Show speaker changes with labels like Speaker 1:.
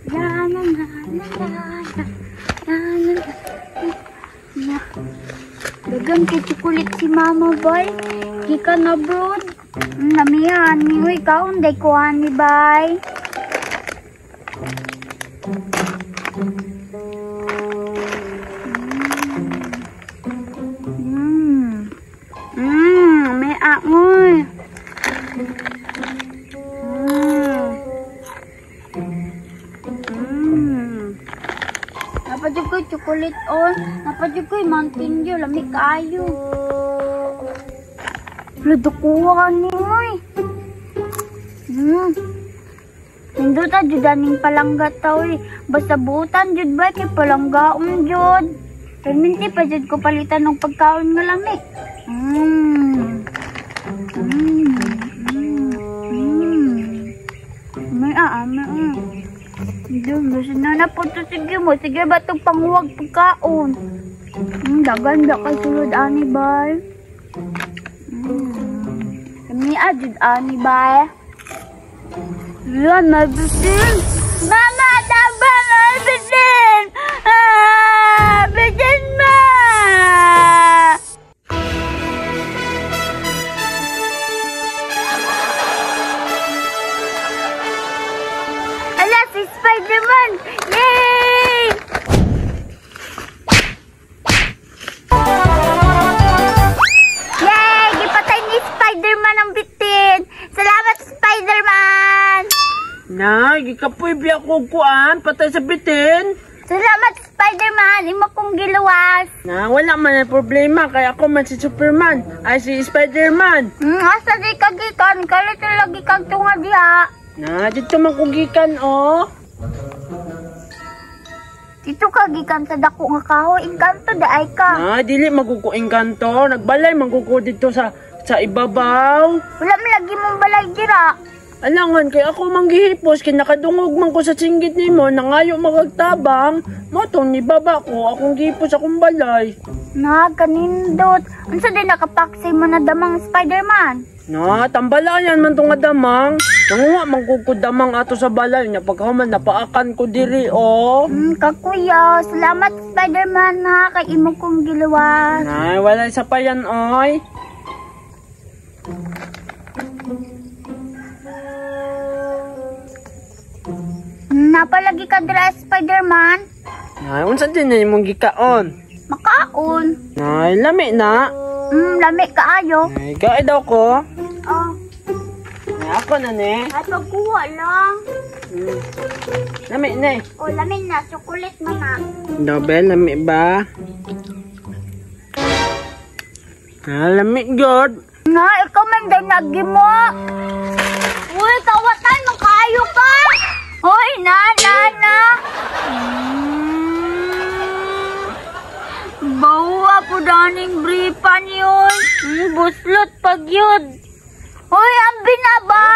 Speaker 1: La la la la la la la la la. Dagan kay chocolate si mama bay. Gikan abroad. Lamihan ni uy kaon day ko ani bay. May aoy. Napadyo ko'y chocolate on. Napadyo ko'y Mountain Dew. Lami kaayo. Ludukuha ni mo eh. Ninduta jud aning palangga tao eh. Basta buutan jud ba kay palanggaon jud. Perminti pa jud ko palitan ng pagkaon nga lami. May may Dun, na po to sige mo. Sige ba itong panguwag pagkaon? Dagan ba kay sulod ani bay? Kami jud ani bay. Yan, may bitin! Mama, taba, may bitin! Ah, bitin ma! Ala, si Spider-Man! Yay! Yay! Gipatay ni Spider-Man ang bitin! Salamat, Spider-Man!
Speaker 2: Na, gikapoy biya ko kuan, patay sa bitin.
Speaker 1: Salamat, Spider-Man! Imo kong giluwas.
Speaker 2: Na, wala man ang problema, kaya ako man si Superman, ay si Spider-Man.
Speaker 1: Asa di ka gikan? Kalit lagi kang tunga diha.
Speaker 2: Na, dito man ko gikan, oh.
Speaker 1: Dito ka gikan sa dako nga kahoy, engkanto da ay ka.
Speaker 2: Na, dili maguko engkanto, nagbalay maguko dito sa ibabaw.
Speaker 1: Wala man lagi mong balay dira.
Speaker 2: Alangan kay ako manggihipos kay nakadungog man ko sa singgit nimo nangayo magagtabang motong ni baba ko akong gihipos akong balay.
Speaker 1: Na kanindot. Unsa din nakapaksay mo na damang Spider-Man?
Speaker 2: Na tambalayan man tong damang. Nanguha man ko damang ato sa balay nya paghuman napaakan ko diri oh.
Speaker 1: Kakuya, salamat Spider-Man ha kay imo kong giluwas.
Speaker 2: Nay, wala sa payan oy.
Speaker 1: Napalagi ka dira, Spider-Man.
Speaker 2: Nay, unsa din na imong gikaon?
Speaker 1: Makaon.
Speaker 2: Nay, lami na.
Speaker 1: Lami kaayo.
Speaker 2: Nay, kain daw ko.
Speaker 1: Oh.
Speaker 2: Nay, ako na ni.
Speaker 1: Ay, pagkuha lang.
Speaker 2: Lami na eh.
Speaker 1: Oh, lami na. Chocolate man na.
Speaker 2: Dobel, lami ba? Ah, lami god.
Speaker 1: Na, ikaw man day nagi mo. Uy, kawatan mo kaayo ka. Hoy, na, na, na. Bawa po daning briefan yun. Buslot pag yun. Hoy, ang binaba.